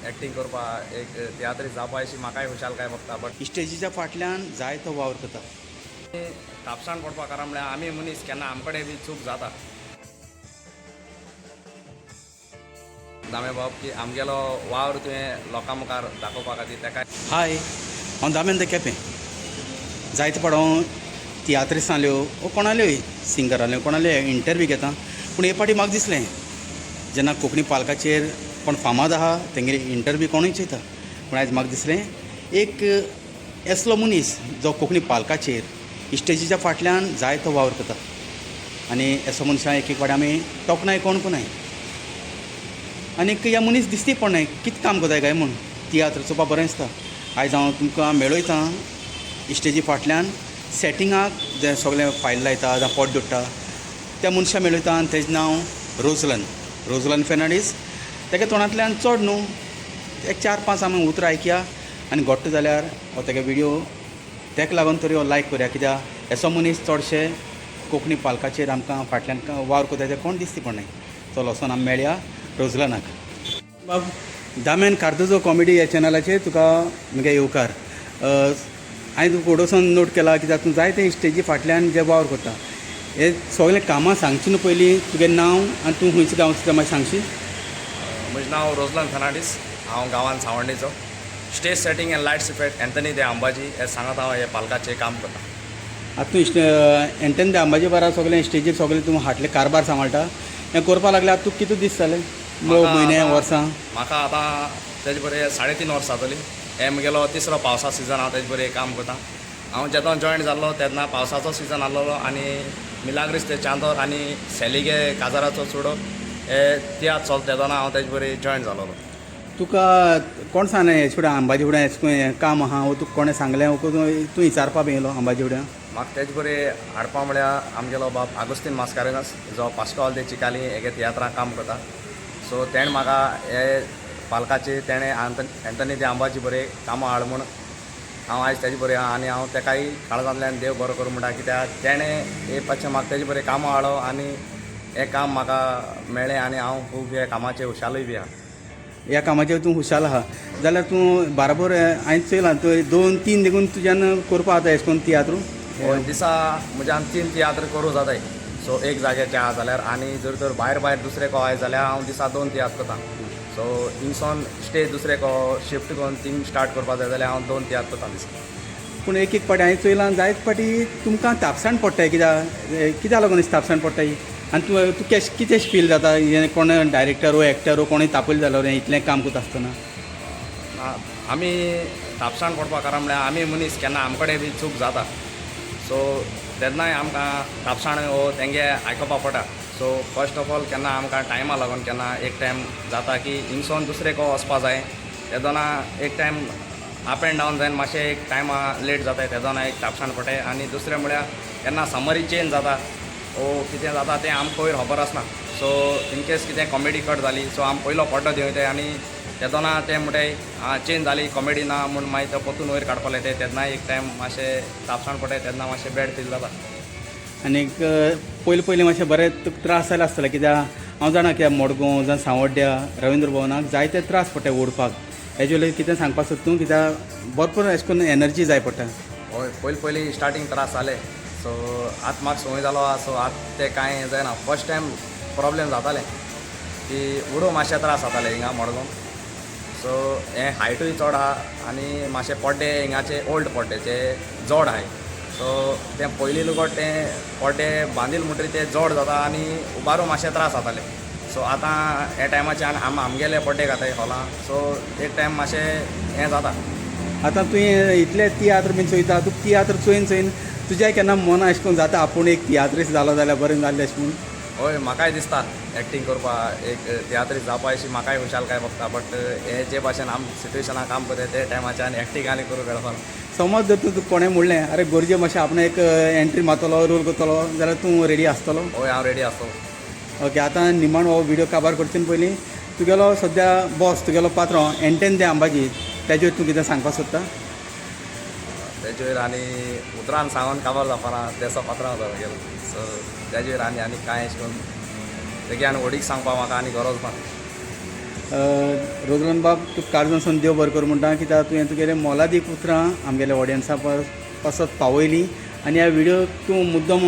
Acting करपा एक तियात्रीस्त जावपा अशी म्हाकाय खुशालकाय भोगता बट स्टेजीच्या फाटल्यान जायतो वावर करता. तापसाण पडपा कारण म्हळ्यार आमी मनीस केन्ना आमकडे बी चूक जाता. दामे बाब की आमगेलो वावर तुवें लोकां मुखार दाखोवपा खातीर तेका. हाय, हांव दामेन the Quepem. जायते फावट हांव तियात्रिस्तांल्यो वो कोणाल्योय सिंगराल्यो कोणाल्योय इंटरव्यू घेता, पूण हे फावटी म्हाका दिसलें जेन्ना कोंकणी पालकाचेर कोण फामाद आहा तेंगेली इंटरव्यू कोणूय चोयता. पूण आयज म्हाका दिसलें एक असलो मनीस जो कोंकणी पालकाचेर स्टेजीच्या फाटल्यान जायतो वावर करता आनी असो मनशां एक एक फावटी आमी तोखणाय कोण कोणाय आनीक ह्या मनीस दिसती पडनाय कितें काम करताय काय म्हूण. तियात्र चोवपा बरें दिसता. आयज हांव तुमकां मेळयतां स्टेजी फाटल्यान सेटिंगाक जे सगळें फायल लायता जावं पोट दोडटा त्या मनशां मेळयता आनी तेजें नांव रोजलन, रोजलन फेर्नांडीस. तेगे तोंडांतल्यान चड न्हू, एक चार पांच आमी उतरां आयकया आनी घोट्ट जाल्यार हो तेगे विडियो तेका लागून तरी हो लायक करया, कित्याक असो मनीस चडशे कोंकणी पालकाचेर आमकां फाटल्यान वावर करता ते कोण दिसती पडनाय. चल वचोन आमी मेळया रोजलनाक. बाब दामेन कार्दोजो कॉमेडी ह्या चॅनलाचेर तुका म्हगे येवकार. हांवें तुका वचोन नोट केला कित्याक तूं जायते स्टेजी फाटल्यान जे वावर करता. हे सगळें कामां सांगची न्हू, पयलीं तुगेलें नांव आनी तूं खंयच्या गांवचो तें मातशें सांगशी. म्हजें नांव रोजलन फर्नांडीस, हांव गांवान सावंडेचो. Stage setting and lights effect Anthony de Ambaji हे सांगत हांव हे पालकाचें काम करता. आतां तूं एंथनी दे अंबाजी बारा सगळें स्टेजीर सगळें तूं हाटलें कारबार सांबाळटा. हें करपा लागल्यार आतां तुका कितें दीस जाले, म्हयने, वर्सां? म्हाका आतां तेजे बरें 3.5 वर्सां जातलीं. हे म्हगेलो तिसरो पावसा सिजन. हांव तेजे बरें काम करता. हांव जेन्ना जॉयन जाल्लो तेन्ना पावसाचो सिजन आसलेलो आनी मिलाग्रीस ते चांदोर आनी सेलिगे काजाराचो चुडो हे तियात्र चलता तेन्ना हांव तेजे बरें जॉयन जालोलो. तुका कोण सांगलें हे फुडें अंबाजी फुडें हें हें काम आहा वो तुका कोणें सांगलें वो तूं तूं विचारपा बी येयलो अंबाजी फुडें? म्हाका तेजे बरें हाडपा म्हळ्यार आमगेलो बाब आगोस्तीन मास्कारेनस, जो पास्कोल दे चिकाली हेगे तियात्रां काम करता. सो तेणें म्हाका हे पालकाचे तेणें एंथनी दे अंबाजी बरें कामां हाड म्हूण हांव आयज तेजे बरें आहा आनी हांव तेकाय काळजांतल्यान देव बरो करूं म्हणटा, कित्याक तेणें हे पाचशें म्हाका तेजे बरें कामां हाडलो आनी हें काम म्हाका मेळ्ळें आनी हांव खूब ह्या कामाचेर हुशालूय बी आहा. ह्या कामाचेर तूं हुशाल आहा जाल्यार तूं बाराबर हांवें चोयलां तूं दोन तीन देखून तुज्यान करपा जाता एशें करून तियात्रू. हय, दिसा म्हज्यान तीन तियात्र करूं जाताय. सो एक जाग्याचे आहा जाल्यार आनी जर तर भायर भायर दुसरे को आहा जाल्यार हांव दिसा दोन तियात्र करता. सो थिंगसोन स्टेज दुसरे को शिफ्ट करून थिंग स्टार्ट करपा जाय जाल्यार हांव दोन तियात्र करता दिसा. पूण एक एक फावटी हांवें चोयलां, जायत फावटी तुमकां तापसाण पडटाय. कित्याक कित्याक लागून अशी तापसाण पडटाय आनी तूं तूं केश कितें फील जाता हें कोण डायरेक्टर वो एक्टर वो कोणूय तापयले जाल्यार हें इतलें काम करता आसतना? ना, आमी तापसाण पडपा कारण म्हळ्यार आमी मनीस केन्ना आमकडे बी चूक जाता. सो तेन्नाय आमकां तापसाण हो तेंगे आयकोपा पडटा. सो फर्स्ट ऑफ ऑल केन्ना आमकां टायमा लागून केन्ना एक टायम जाता की हिंगसोन दुसरे को वचपा जाय तेदोना एक टायम अप एंड डावन जायन मातशें एक टायमा लेट जाताय, तेदोना एक तापसाण पडटाय. आनी दुसरें म्हळ्यार केन्ना समरी चेंज जाता वो कितें जाता तें आमकां वयर खबर आसना. सो इन केस कितें कॉमेडी कट जाली, सो आमी पयलो पड्डो देंवयताय आनी तेदोना ते म्हणटाय आं, चेंज जाली, कॉमेडी ना म्हूण. मागीर तो परतून वयर काडपाक लायताय. तेन्ना एक टायम मातशें तापसाण पडटाय, तेन्ना मातशें बॅड फील जाता. आनीक पयलीं पयलीं मातशें बरें तुका त्रास जाले आसतले, कित्याक हांव जाणा कित्याक मडगांव जावं सांवड्ड्या रविंद्र भवनाक जायते त्रास पडटा ओडपाक. हेजे वयल्यान कितें सांगपाक सोदता तूं? कित्याक भरपूर अशें करून एनर्जी जाय पडटा. हय, पयलीं पयलीं स्टार्टींग त्रास जाले. सो आतां म्हाका संवय जालो आहा. सो आतां तें कांय जायना. फर्स्ट टायम प्रॉब्लेम जातालें की उडो मातशे त्रास जाताले हिंगा मडगांव. सो हें हायटूय चड आहा आनी मातशे पड्डे हिंगाचे ओल्ड पड्डे ते जड आहाय. सो तें पयलीं लुगट तें पड्डे बांदिल म्हणटरीर ते जड जाता आनी उबारूंक मातशे त्रास जाताले. सो आतां हे टायमाचे आनी आम आमगेले पड्डे घाताय हॉलां. सो एक टायम मातशें हें जाता. आतां तुवें इतले तियात्र बीन चोयता, तुका तियात्र चोयन चोयन तुज्या केन्ना मना अशें करून जाता आपूण एक तियात्रीस्त जालो जाल्यार बरें जाल्लें अशें म्हूण? हय, म्हाकाय दिसता एक्टींग करपा एक तियात्रीस्त जावपा अशी म्हाकाय खुशालकाय भोगता. बट हे जे भाशेन आम सिट्युएशनाक काम करता ते टायमाचे आनी एक्टींग आनी करूंक मेळपाना. समज जर तूं तुका कोणें म्हणलें, अरे गोरजे मातशें आपणें एक एंट्री मारतलो, रोल करतलो जाल्यार तूं रेडी आसतलो? हय, हांव रेडी आसतलो. ओके, आतां निमाणो हो विडियो काबार करचे पयलीं तुगेलो सद्या बॉस, तुगेलो पात्रांव एंटन दे अंबाजी, तेजेर तूं कितें सांगपाक सोदता? तेजेर आनी उतरान सांगून काबार जावपाना. तेसो पात्रांव आसा म्हगेलो. सो तेजेर आनी आनी कांय अशें करून तेगे आनी व्हडीक सांगपाक म्हाका आनी गरज ना. रोजलन बाब तुका काळजांसून देव बरें करूं म्हणटा, कित्याक तुवें तुगेलें मोलादीक उतरां आमगेल्या ऑडियन्सा पासत पावयलीं आनी ह्या व्हिडियो तूं मुद्दम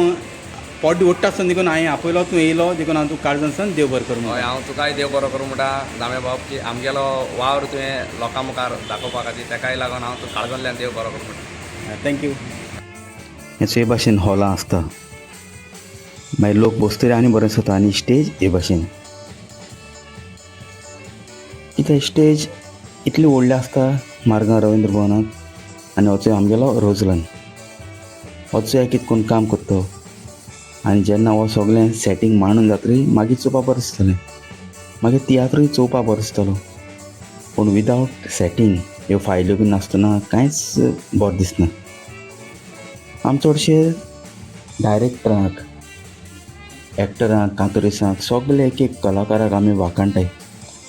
पोट ओडटा आसतना देखून हांवें आपयलो, तूं येयलो, देखून हांव तुका काळजांसून देव बरें करूं हय, म्हणटा. हांव तुकाय देव बरो करूं म्हणटा दामे बाब, की आमगेलो वावर तुवें लोकां मुखार दाखोवपा खातीर, तेकाय लागून हांव तुका काळजांतल्यान देव बरो करूं म्हणटा. Thank you. हे भाशेन हॉलां आसता, मागीर लोक बसतरी आनी बरें दिसता आनी स्टेज हे भाशेन, कित्याक स्टेज इतली व्हडली आसता मार्गां रवींद्र भवनांत. आनी होचो आमगेलो रोजलन, होचो कितें करून काम करता आनी जेन्ना हो सगळें सेटींग मांडून जातरी मागीर चोवपा बरें दिसतलें, मागीर तियात्रूय चोवपा बरो दिसतलो. पूण विदावट सेटींग ह्यो फायल्यो बी नासतना कांयच बरें दिसना. आम चडशे डायरेक्टरांक, एक्टरांक, कांतोरिसांक, सगळे एक एक कलाकाराक आमी वाखाणटाय,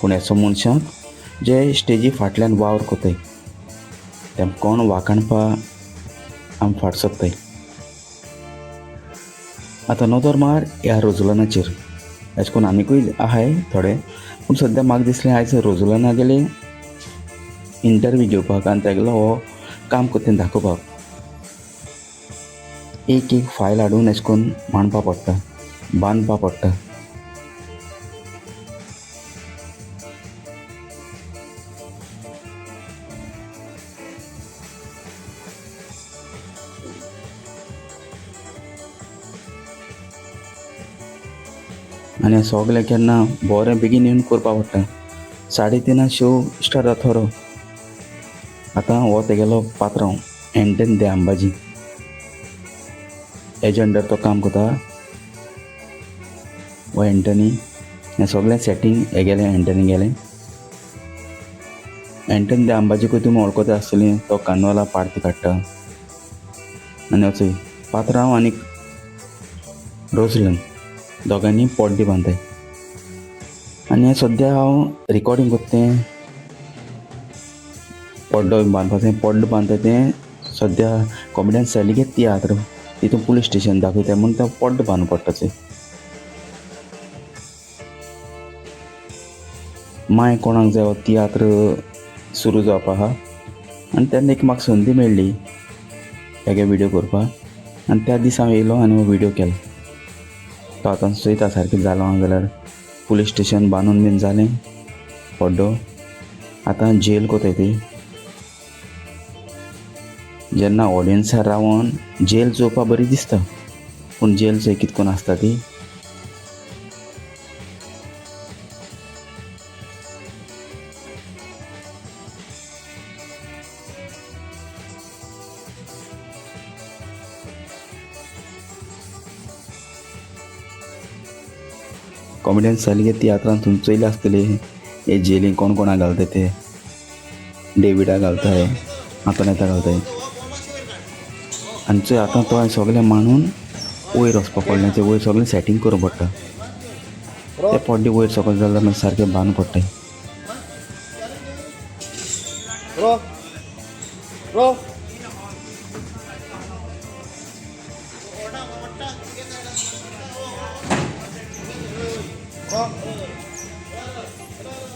पूण हेचो मनशांक जे स्टेजी फाटल्यान वावर करताय तेम कोण वाखाणपा आमी फाट सोदताय. आतां नदर मार ह्या रोजलनाचेर, एश कोन्न आनिकूय आहाय थोडे, पूण सद्या म्हाका दिसलें आयज रोजलनागेले इंटरव्यू घेवपाक आनी तेगेलो हो काम करता तें दाखोवपाक. एक एक फायल हाडून एश कोन्न मांडपा पडटा, बांदपा पडटा. आनी हें सगळें केन्ना बरें बेगीन येवन करपा पडटा. 3:30 शो स्टार्ट जाता खरो. आतां हो तेगेलो पात्रांव एंटन दे अंबाजी, हेजे अंडर तो काम करता हो एंटनी. हें सगळें सेटींग हेगेलें एंटनी गेलें. एंटन दे अंबाजीकूय तुमी वळखता आसतली, तो कार्नवाला पार्टी काडटा. आनी वचय पात्रांव आनी रोजलन दोगांनी पड्डे बांदताय. आनी हें सद्या हांव रिकॉर्डींग करता तें पड्डो बांदपाचें, पड्डो बांदता तें सद्या कॉमेडियन सॅलिगेट तियात्र तितून पुलीस स्टेशन दाखयता म्हूण तो पड्डो बांदूं पडटा थंय. मागीर कोणाक जाय हो तियात्र सुरू जावपा आहा आनी तेन्ना एक म्हाका संदी मेळ्ळी हेगे व्हिडियो करपाक, आनी त्या दीस हांव येयलो आनी हो व्हिडियो केलो. तो आतां चोयता सारकें जालो जाल्यार पुलीस स्टेशन बांदून बीन जालें पड्डो, आतां जेल कोताय ती. जेन्ना ऑडियन्सार रावन जेल चोवपा बरी दिसता, पूण जेल चोय कितकोन आसता ती. कॉमेडियन सालिगे तियात्रान तुमी चोयले आसतले हे जेलीन कोण कोणाक घालता ते, डेविडा घालताय, आंतोनेता घालताय. आनी चोय आतां तो सगळें मांडून वयर वचपा पडलें, ते वयर सगळें सेटींग करूंक पडटा. ते पड्डे वयर सकयल जाल्यार मागीर सारकें बांदूंक पडटा.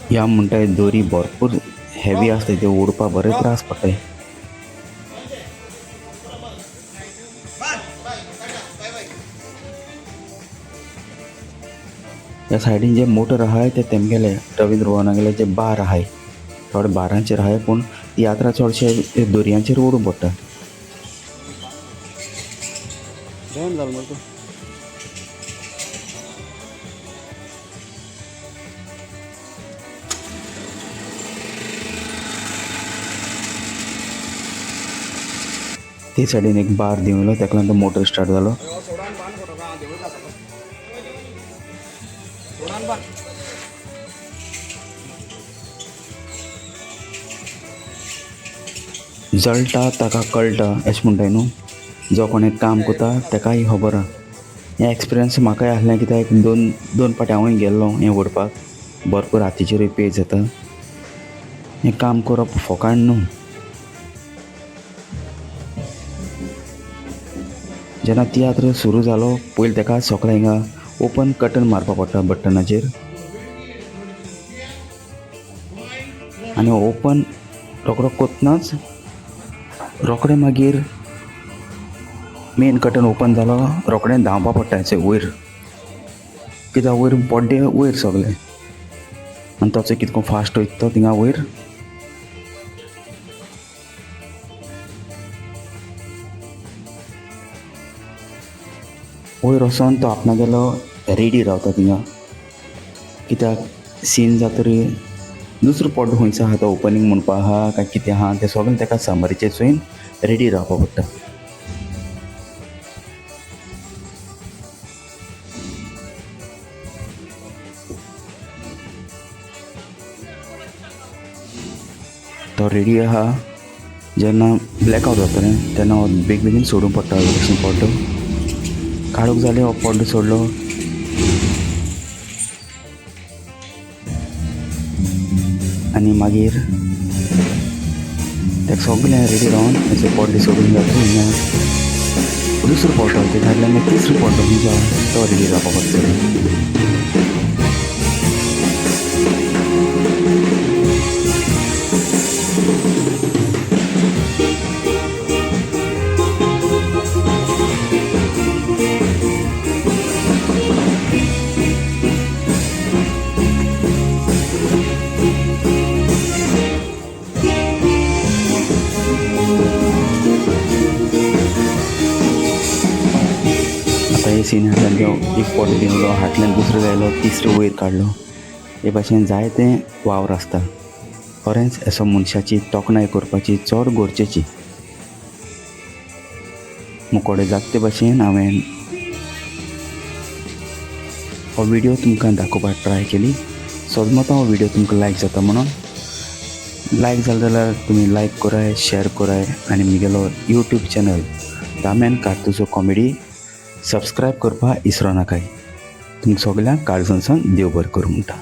ह्या म्हणटाय दोरी भरपूर हेवी आसता, ते ओडपा बरे त्रास पडटाय. ह्या सायडीन जे मोटर आहाय ते तेमगेले रवींद्र भवनागेले जे बार आहाय, थोडे बारांचेर आहाय, पूण तियात्रा चडशे दोरयांचेर ओडूंक पडटा. ते सायडीन एक बार देंवयलो, तेका लागून तो मोटर स्टार्ट जालो. जळटा ताका कळटा अशें म्हणटाय न्हू, जो कोण एक काम करता तेकाय खबर आहा. हें एक्सपिरियन्स म्हाकाय आसलें, कित्याक दोन फावटी हांवूय गेल्लो हें ओडपाक, भरपूर हातीचेरूय पेज जाता. हें काम करप फोकाण न्हू. जेन्ना तियात्र सुरू जालो पयलीं तेका सगळें हिंगा ओपन कर्टन मारपा पडटा बटनाचेर. आनी ओपन रोकडो कोत्नाच रोखडें मागीर मेन कर्टन ओपन जालो, रोखडें धांवपा पडटा अशें वयर, कित्याक वयर पड्डे वयर सगळे आनी तसो कितको फास्ट वयता तो थिंगा वयर. वयर वचोन तो आपणागेलो रेडी रावता थिंगा, कित्याक सीन जातरी दुसरो पड्डो खंयचो आहा तो ओपनींग म्हणपा आहा काय कितें आहा तें सगळें ताका समरीचेर चोयन रेडी रावपा पडटा. तो रेडी आहा जेन्ना ब्लॅकआवट जातलें तेन्ना हो बेग बेगीन सोडूंक पडटा भशेन पड्डो काळोख जालें, हो पड्डो सोडलो. आनी मागीर ताका सगळें रेडी रावन अशें पड्डे सोडून जाता हिंगा दुसरो पड्डो ते घातल्यार मागीर तिसरो पड्डो खंयचो आहा तो रेडी रावपा पडटलो. आतां हे सीन हातल्यान तो एक पड्डो देंवलो, हातल्यान दुसरो जायलो, तिसरो वयर काडलो. हे भाशेन जायते वावर आसता. खरेंच असो मनशाची तोखणाय करपाची चड गरजेची. मुकोडे जाता ते भाशेन हांवें हो व्हिडियो तुमकां दाखोवपाक ट्राय केली. सोजमता हो व्हिडियो तुमकां लायक जाता म्हणून. लायक जालो जाल्यार तुमी लायक कराय, शेर कराय आनी म्हगेलो YouTube channel Damian Cartuzo comedy subscribe करपाक इसरो नाकाय. तुमकां सगल्यांक काळजांतल्यान देव बरें करूं म्हणटा.